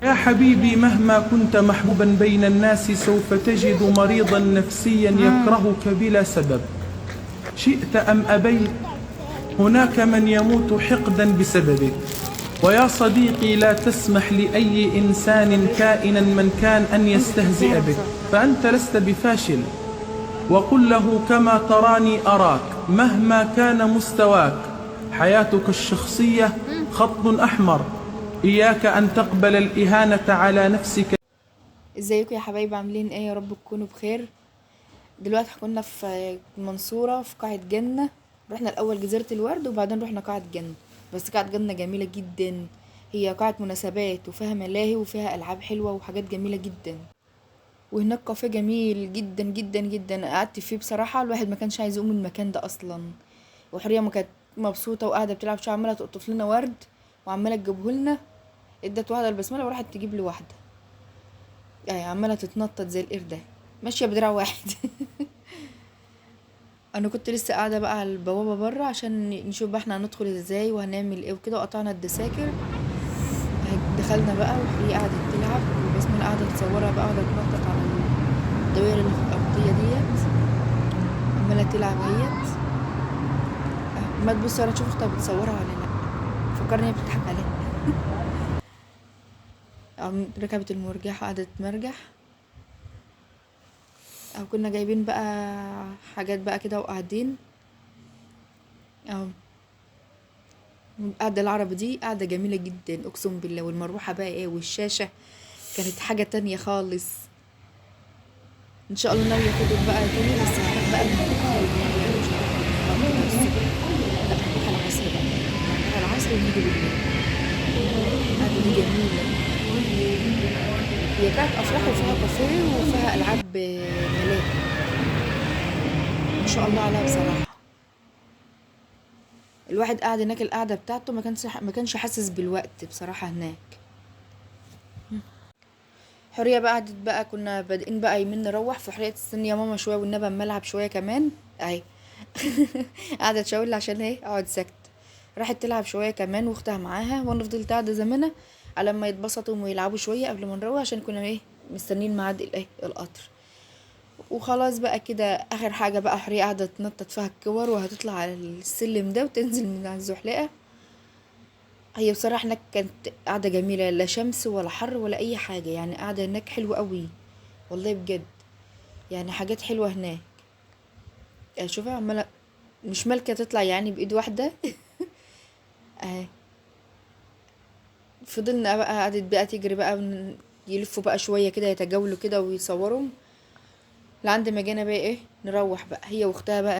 يا حبيبي، مهما كنت محبوبا بين الناس سوف تجد مريضا نفسيا يكرهك بلا سبب، شئت أم أبيت. هناك من يموت حقدا بسببك. ويا صديقي، لا تسمح لأي إنسان كائنا من كان أن يستهزئ بك، فأنت لست بفاشل. وقل له: كما تراني أراك، مهما كان مستواك. حياتك الشخصية خط أحمر، إياك أن تقبل الإهانة على نفسك. ازيكم يا حبايبي؟ عاملين ايه؟ يا رب تكونوا بخير. دلوقتي كنا في المنصورة في قاعة جنة. رحنا الأول جزيرة الورد وبعدين رحنا قاعة جنة. بس قاعة جنة جميلة جدا، هي قاعة مناسبات وفيها ملاهي وفيها ألعاب حلوة وحاجات جميلة جدا. وهناك كافيه جميل جدا جدا جدا قعدت فيه. بصراحة الواحد ما كانش عايز يقوم من المكان ده أصلا. وحورية ما كانت مبسوطة وقاعدة بتلعب شوية، عمالة تقطف لنا ورد وعمالة تجيبه لنا. ادت واحدة البسملة وراحت تجيب لي واحدة، يعني عمالة تتنطط زي القردة ماشية بدراع واحد. انا كنت لسه قاعدة بقى على البوابة بره عشان نشوف بقى احنا هندخل ازاي وهنعمل ايه وكده، وقطعنا الدساكر. دخلنا بقى وهي قعدت تلعب وبسملة قاعدة تصورها بقى، قاعدة تنطط على الدوائر اللي في الأرضية ديت، عمالة تلعب اهيت. ما تبص ولا تشوف اختها بتصورها ولا لا، فكرني هي بتضحك عليها. ركبت المرجحة وقعدت تمرجح. أو كنا جايبين بقى حاجات بقى كده وقاعدين. اهو القعدة العربي دي قعدة جميلة جدا اقسم بالله. والمروحة بقى ايه والشاشة كانت حاجة تانية خالص. ان شاء الله ناوية اخدهم بقى تاني، بس هروح بقى متأخر المرة دي، مش هروح بالنهار كده الصبح، لا هنروح العصر بقى، هنروح العصر ونيجي بالليل. القعدة دي جميلة، هي كانت افراح وفيها كافيه وفيها العاب ملاهي ما شاء الله عليها. بصراحة الواحد قاعد هناك القعدة بتاعته ما كانش حاسس بالوقت بصراحة هناك. حورية بقى قعدت بقى، كنا بادئين بقى يمين نروح، فحورية تستني يا ماما شوية والنبي اما العب شوية كمان اهي. قاعدة تشاور لي عشان ايه اقعد ساكتة. راحت تلعب شوية كمان واختها معاها، وانا فضلت قاعدة زمانة على ما يتبسطوا ويلعبوا شوية قبل ما نروح، عشان كنا ايه مستنيين ميعاد الايه القطر. وخلاص بقى كده اخر حاجة بقى حورية قاعدة تنطط فيها الكور وهتطلع على السلم ده وتنزل من على الزحلقة. هي بصراحة هناك كانت قاعدة جميلة، لا شمس ولا حر ولا أي حاجة، يعني قاعدة هناك حلوة قوي والله بجد، يعني حاجات حلوة هناك. شوفي عمالة مش مالكة تطلع يعني بإيد واحدة. اهي فضلنا بقى قعدت بقى تجري بقى يلفوا بقى شوية كده يتجولوا كده ويصوروا لعند ما جينا بقى ايه نروح بقى هي واختها بقى.